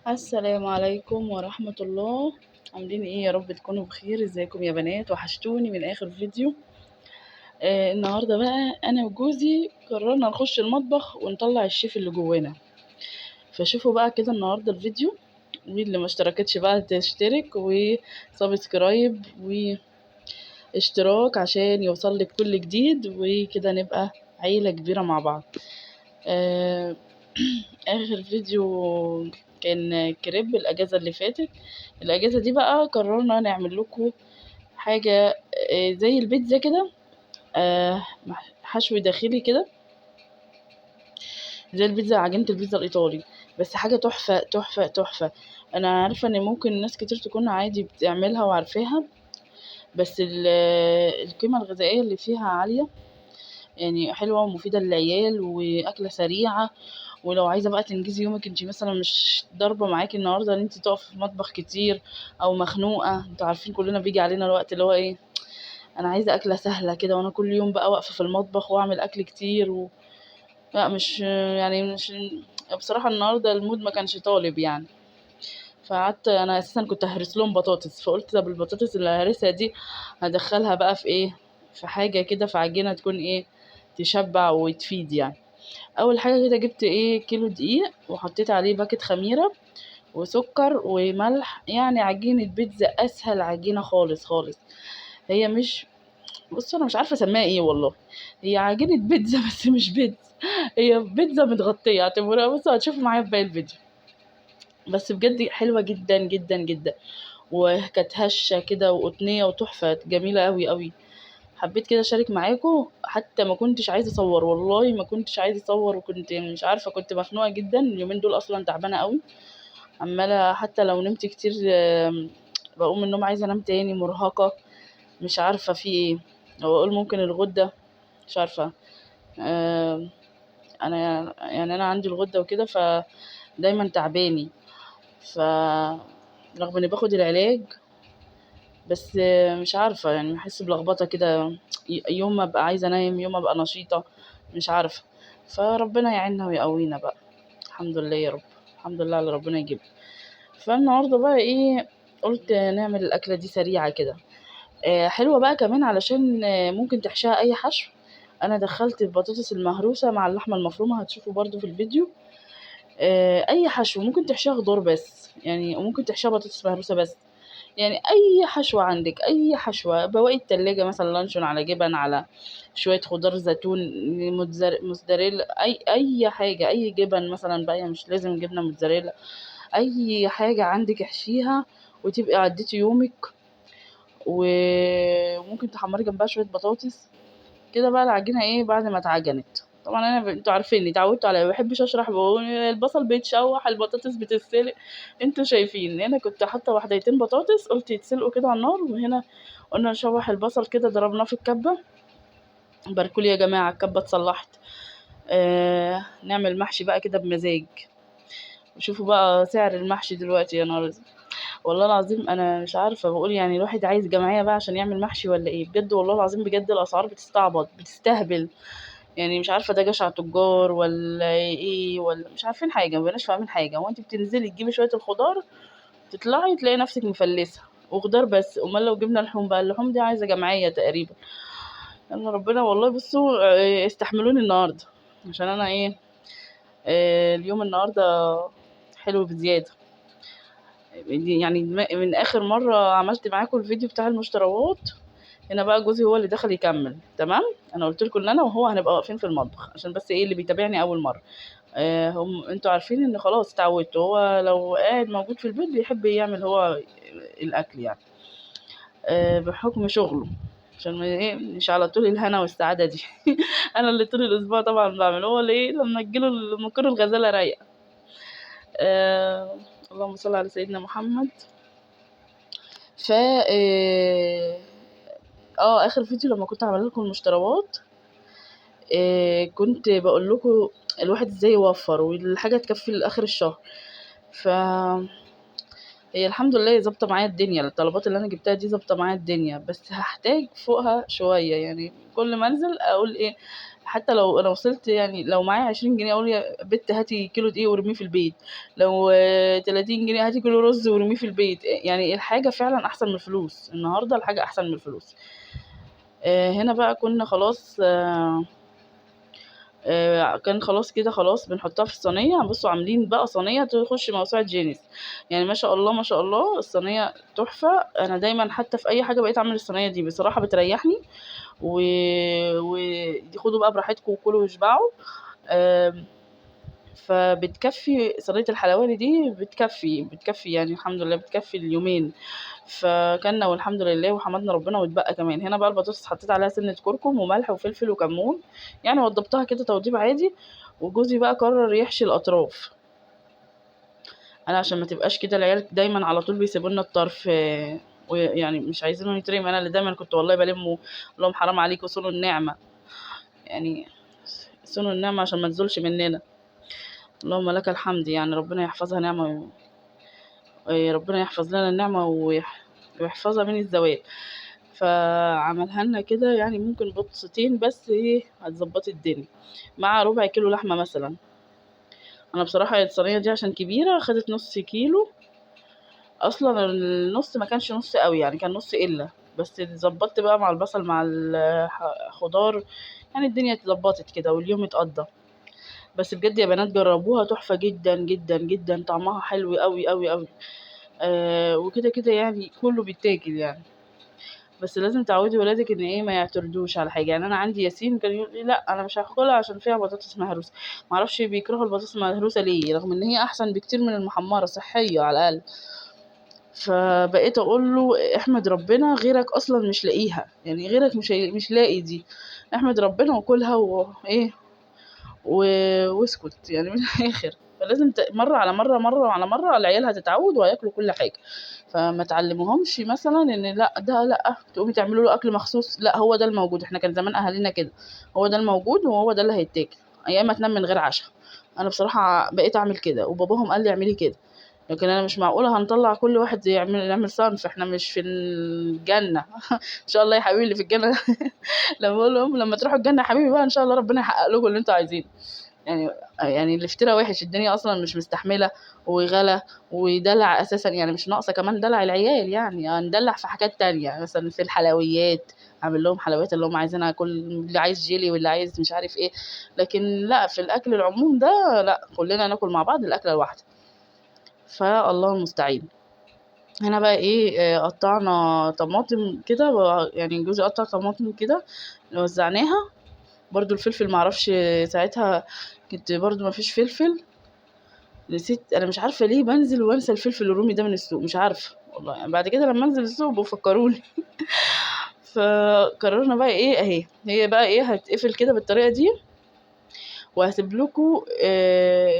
السلام عليكم ورحمة الله. عاملين ايه؟ يا رب تكونوا بخير. ازيكم يا بنات؟ وحشتوني من اخر فيديو. النهارده بقى انا وجوزي قررنا نخش المطبخ ونطلع الشيف اللي جوانا، فشوفوا بقى كده النهارده الفيديو، واللي ما اشتركتش بقى تشترك و subscribe واشتراك عشان يوصل لك كل جديد، وكده نبقى عيلة كبيرة مع بعض. اخر فيديو كان كريب الاجازة اللي فاتت. الاجازة دي بقى قررنا نعمل لكم حاجة، زي البيتزا كده، حشو داخلي كده زي البيتزا، عجينة البيتزا الايطالي، بس حاجة تحفة تحفة تحفة. انا عارفة ان ممكن ناس كتير تكون عادي بتعملها وعارفاها، بس القيمة الغذائية اللي فيها عالية، حلوة ومفيدة للعيال واكلة سريعة. ولو عايزة بقى تنجزي يومك، انتي مثلا مش ضاربة معاكي النهاردة ان انتي تقفي في المطبخ كتير او مخنوقة، انتوا عارفين كلنا بيجي علينا الوقت اللي هو ايه، انا عايزة اكلة سهلة كده، وانا كل يوم بقى واقفة في المطبخ واعمل اكل كتير و... لا مش يعني مش بصراحة النهاردة المود ما كانش طالب. فقعدت انا اساسا كنت هرس لهم بطاطس، فقلت طب البطاطس اللي هرسها دي هدخلها بقى في ايه، في حاجة كده، في عجينة تكون ايه، تشبع وتفيد. اول حاجة كده جبت ايه، كيلو دقيق وحطيت عليه باكت خميرة وسكر وملح، عجينة بيتزا، اسهل عجينة خالص خالص. هي مش، بصوا انا مش عارفة اسميها ايه والله، هي عجينة بيتزا بس مش بيتزا، هي بيتزا متغطية، اعتبروها. بصوا هتشوفوا معايا في باقي الفيديو، بس بجد حلوة جدا جدا جدا، وكانت هشة كده وقطنية وتحفة جميلة قوي قوي. حبيت كده اشارك معاكم، حتى ما كنتش عايزة اصور والله، ما كنتش عايزة اصور، وكنت مش عارفة، كنت مخنوقة جدا اليومين دول، اصلا تعبانة قوي، عمالة حتى لو نمت كتير، بقوم من النوم عايزة انام تاني، مرهقة، مش عارفة في ايه، او اقول ممكن الغدة، مش عارفة. انا انا عندي الغدة وكده، فدايما تعباني، ف رغم اني باخد العلاج بس مش عارفة، بحس بلخبطة كده، يوم ما ابقى عايزة انام، يوم ما ابقى نشيطة، مش عارفة. فربنا يعيننا ويقوينا بقى، الحمد لله يا رب، الحمد لله على ربنا يجيبها. فالنهارده بقى ايه، قلت نعمل الاكلة دي سريعة كده، حلوة بقى كمان علشان، ممكن تحشيها اي حشو. انا دخلت البطاطس المهروسة مع اللحمة المفرومة، هتشوفوا برضو في الفيديو. اي حشو ممكن تحشيها خضار بس، وممكن تحشيها بطاطس مهروسة بس، اي حشوة عندك، اي حشوة، بواقي التلاجة مثلا، لانشون على جبن على شوية خضار، زيتون، موتزاريلا، اي حاجة، اي جبن مثلا بقى، مش لازم جبنة موتزاريلا، اي حاجة عندك احشيها وتبقي عديتي يومك. وممكن تحمري جنبها شوية بطاطس كده بقى. العجينة ايه بعد ما اتعجنت، طبعا انا انتوا عارفيني اتعودتوا عليا، ما بحبش اشرح، بقول البصل بيتشوح، البطاطس بتتسلق، انتوا شايفين هنا كنت حاطه واحدتين بطاطس قلت يتسلقوا كده على النار، وهنا قلنا نشوح البصل كده، ضربناه في الكبه. باركولي يا جماعه، الكبه اتصلحت. نعمل محشي بقى كده بمزاج. شوفوا بقى سعر المحشي دلوقتي يا نهار اسود، والله العظيم انا مش عارفه، بقول الواحد عايز جمعيه بقى عشان يعمل محشي ولا ايه، بجد والله العظيم بجد الاسعار بتستعبط، بتستهبل، مش عارفه ده جشع تجار ولا ايه، ولا مش عارفين حاجه، ما بقيناش فاهمين حاجه. هو انت بتنزلي تجيبي شويه الخضار تطلعي تلاقي نفسك مفلسه، وخضار بس، امال لو جبنا لحوم بقى، اللحوم دي عايزه جمعيه تقريبا. يلا ربنا والله. بصوا، استحملوني النهارده عشان انا ايه، اليوم النهارده حلو بزياده، من اخر مره عملت معاكم الفيديو بتاع المشتريات، هنا بقى جوزي هو اللي دخل يكمل. تمام، انا قلت لكم ان انا وهو هنبقى واقفين في المطبخ عشان بس ايه اللي بيتابعني اول مره، هم انتوا عارفين ان خلاص اتعودتوا، هو لو قاعد موجود في البيت بيحب يعمل هو الاكل بحكم شغله، عشان ما ايه مش على طول الهنا والسعاده دي. انا اللي طول الاسبوع طبعا بعمل، هو اللي ايه لما تجيله لما تكون الغزاله رايقه. اللهم صل على سيدنا محمد. اخر فيديو لما كنت عامله لكم المشتريات، كنت بقول لكم الواحد ازاي يوفر والحاجه تكفي لاخر الشهر. ف هي الحمد لله ظابطه معايا الدنيا، الطلبات اللي انا جبتها دي ظابطه معايا الدنيا، بس هحتاج فوقها شويه، كل ما انزل اقول ايه حتى لو انا وصلت يعني لو معايا 20 جنيه اقول يا بت هاتي كيلو دقيق وارميه في البيت، لو 30 جنيه هاتي كيلو رز وارميه في البيت. يعني الحاجة فعلا احسن من الفلوس، النهارده الحاجة احسن من الفلوس. هنا بقى كنا خلاص، كان خلاص كده، خلاص بنحطها في الصينية. بصوا عاملين بقى صينية تخش موسوعة جينيس، يعني ما شاء الله ما شاء الله الصينية تحفة. أنا دايما حتى في أي حاجة بقيت أعمل الصينية دي بصراحة بتريحني، وخدوا بقى براحتكم وكلوا واشبعوا. فبتكفي صينية الحلواني دي، بتكفي يعني الحمد لله، بتكفي اليومين. فكلنا والحمد لله وحمدنا ربنا واتبقى كمان. هنا بقى البطاطس حطيت عليها سنة كركم وملح وفلفل وكمون، يعني وضبطها كده توضيب عادي. وجوزي بقى قرر يحشي الأطراف، أنا عشان ما تبقاش كده العيال دايما على طول بيسيبوا لنا الطرف، ويعني مش عايزينه يترمي. أنا اللي دايما كنت والله بلمه، أقول لهم حرام عليكم صونوا النعمة، يعني صونوا النعمة عشان ما تزولش مننا. اللهم لك الحمد، يعني ربنا يحفظها نعمة، ربنا يحفظ لنا النعمة ويحفظها من الزوال. فعملها لنا كده، يعني ممكن بطستين بس ايه هتظبطي الدنيا مع ربع كيلو لحمة مثلا. انا بصراحة الصينية دي عشان كبيرة خدت نص كيلو، اصلا النص ما كانش نص قوي، يعني كان نص قلة، بس اتظبطت بقى مع البصل مع الخضار، يعني الدنيا اتظبطت كده واليوم اتقضى. بس بجد يا بنات جربوها، تحفة جدا جدا جدا، طعمها حلو قوي قوي قوي. وكده كده يعني كله بيتاكل يعني، بس لازم تعودي ولادك ان ايه ما يعترضوش على حاجة. يعني انا عندي ياسين كان يقول لي لا انا مش هاكلها عشان فيها بطاطس مهروسه، ما اعرفش بيكرهوا البطاطس المهروسه ليه، رغم ان هي احسن بكتير من المحمره، صحية على الاقل. فبقيت اقول له احمد ربنا غيرك اصلا مش لاقيها، يعني غيرك مش لاقي دي، احمد ربنا وكلها وايه واسكت يعني من الاخر. فلازم مرة على مرة، مرة على مرة العيال هتتعود وهياكلوا كل حاجة. فما تعلموهمش مثلا ان لا ده لا تقومي تعملوا له اكل مخصوص، لا هو ده الموجود. احنا كان زمان اهالينا كده، هو ده الموجود وهو ده اللي هيتاكل، يا اما تنام من غير عشاء. انا بصراحة بقيت اعمل كده، وباباهم قال لي اعملي كده، لكن انا مش معقولة هنطلع كل واحد يعمل صنف، احنا مش في الجنة. ان شاء الله يا حبيبي اللي في الجنة. لما بقول لهم لما تروحوا الجنة يا حبيبي بقى ان شاء الله ربنا يحقق لكم اللي انتوا عايزينه. يعني الافتراء وحش، الدنيا اصلا مش مستحمله وغلا ودلع اساسا، يعني مش ناقصه كمان دلع العيال، يعني هندلع في حاجات تانية مثلا في الحلويات، اعمل لهم حلويات اللي هم عايزينها، كل اللي عايز جيلي واللي عايز مش عارف ايه، لكن لا في الاكل العموم ده لا، كلنا ناكل مع بعض الاكلة الواحدة. فالله المستعين. هنا بقى ايه، قطعنا طماطم كده، يعني جوزي قطع طماطم كده وزعناها. برضو الفلفل معرفش ساعتها كنت برضو مفيش فلفل، نسيت، انا مش عارفه ليه بنزل وانسى الفلفل الرومي ده من السوق، مش عارفه والله، يعني بعد كده لما انزل السوق بفكروني. فقررنا بقى ايه، اهي هي بقى ايه هتقفل كده بالطريقة دي، وهسيب لكم،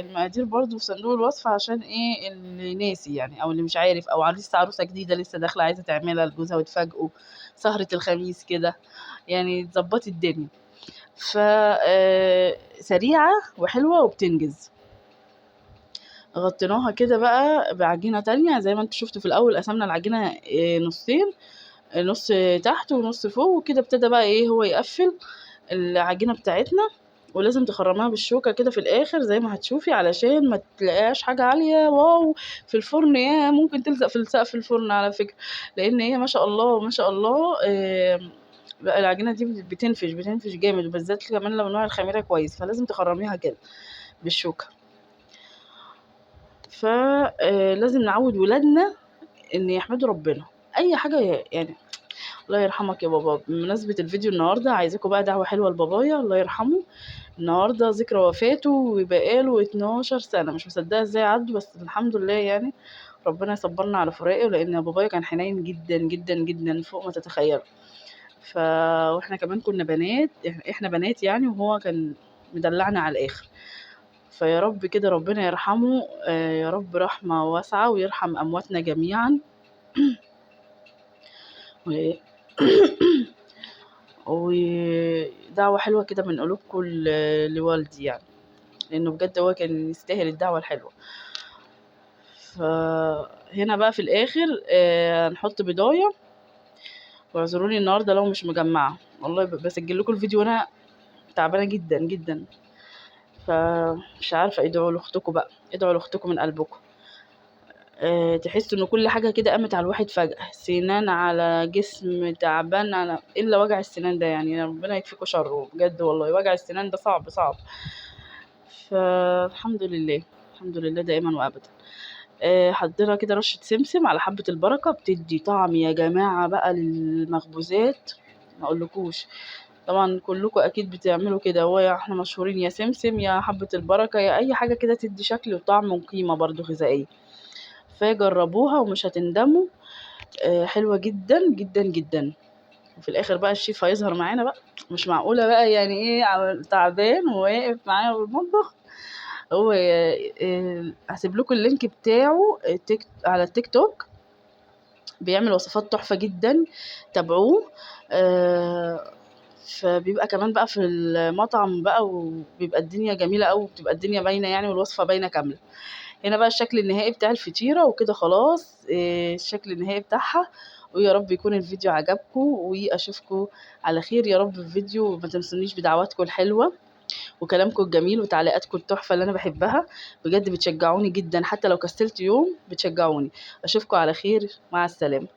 المقادير برضو في صندوق الوصف عشان ايه اللي ناسي يعني، او اللي مش عارف، او لسه عروسه جديدة لسه داخله عايزه تعملها لجوزها وتفاجئه سهره الخميس كده، يعني تظبطي الدنيا. سريعة وحلوه وبتنجز. غطيناها كده بقى بعجينه تانية زي ما انتوا شفتوا في الاول، قسمنا العجينة، نصين، نص تحت ونص فوق وكده. ابتدى بقى ايه هو يقفل العجينة بتاعتنا، ولازم تخرميها بالشوكة كده في الاخر زي ما هتشوفي علشان ما تلاقيهاش حاجة عالية واو في الفرن، يا ممكن تلزق في سقف الفرن على فكرة، لان هي ما شاء الله ما شاء الله، بقى العجينة دي بتنفش جامد، وبالذات كمان لو نوع الخميره كويس، فلازم تخرميها كده بالشوكة. لازم نعود ولادنا ان يحمدوا ربنا اي حاجة، يعني الله يرحمك يا بابا. بمناسبة الفيديو النهارده عايزاكم بقى دعوه حلوة لبابايا الله يرحمه، النهارده ذكرى وفاته وبقاله 12 سنة، مش مصدقه ازاي عدوا، بس الحمد لله يعني ربنا يصبرنا على فراقه، لان بابايا كان حنين جدا جدا جدا فوق ما تتخيلوا. واحنا كمان كنا بنات، احنا بنات يعني، وهو كان مدلعنا على الاخر. فيا رب كده ربنا يرحمه، يا رب رحمه واسعة، ويرحم امواتنا جميعا. ودعوة حلوة كده من قلوبكم لوالدي يعني، لأنه بجد هو كان يستاهل الدعوة الحلوة. فهنا بقى في الآخر، هنحط بيضاية. واعذروني النهاردة لو مش مجمعة والله، بسجل لكم الفيديو وأنا تعبانة جدا جدا. فمش عارفه، ادعوا لاختكم بقى، ادعوا لاختكم من قلبكم. تحسوا ان كل حاجة كده قامت على الواحد فجاة، سنان على جسم تعبان، على الا وجع السنان ده، يعني ربنا يكفيكوا شره بجد والله، وجع السنان ده صعب صعب. فالحمد لله، الحمد لله دائما وابدا. حطينا كده رشه سمسم على حبه البركة، بتدي طعم يا جماعة بقى للمخبوزات ما اقولكوش. طبعا كلكم اكيد بتعملوا كده، هو يا احنا مشهورين يا سمسم يا حبه البركة يا اي حاجة كده تدي شكل وطعم وقيمه برضو غذائية. فجربوها ومش هتندموا، حلوة جدا جدا جدا. وفي الاخر بقى الشيف هيظهر معانا بقى، مش معقولة بقى يعني ايه، تعبان وواقف معايا في المطبخ. هو هسيب لكم ال link بتاعه على التيك توك، بيعمل وصفات تحفة جدا، تابعوه. فبيبقى كمان بقى في المطعم بقى، وبيبقى الدنيا جميلة قوي، وبتبقى الدنيا باينة يعني، والوصفه باينة كاملة. هنا بقى الشكل النهائي بتاع الفطيره وكده خلاص، الشكل النهائي بتاعها. ويا رب يكون الفيديو عجبكم، واشوفكم على خير يا رب في فيديو. وما تنسونيش بدعواتكم الحلوة وكلامكم الجميل وتعليقاتكم التحفة اللي انا بحبها بجد، بتشجعوني جدا حتى لو كسلت يوم بتشجعوني. اشوفكم على خير، مع السلامة.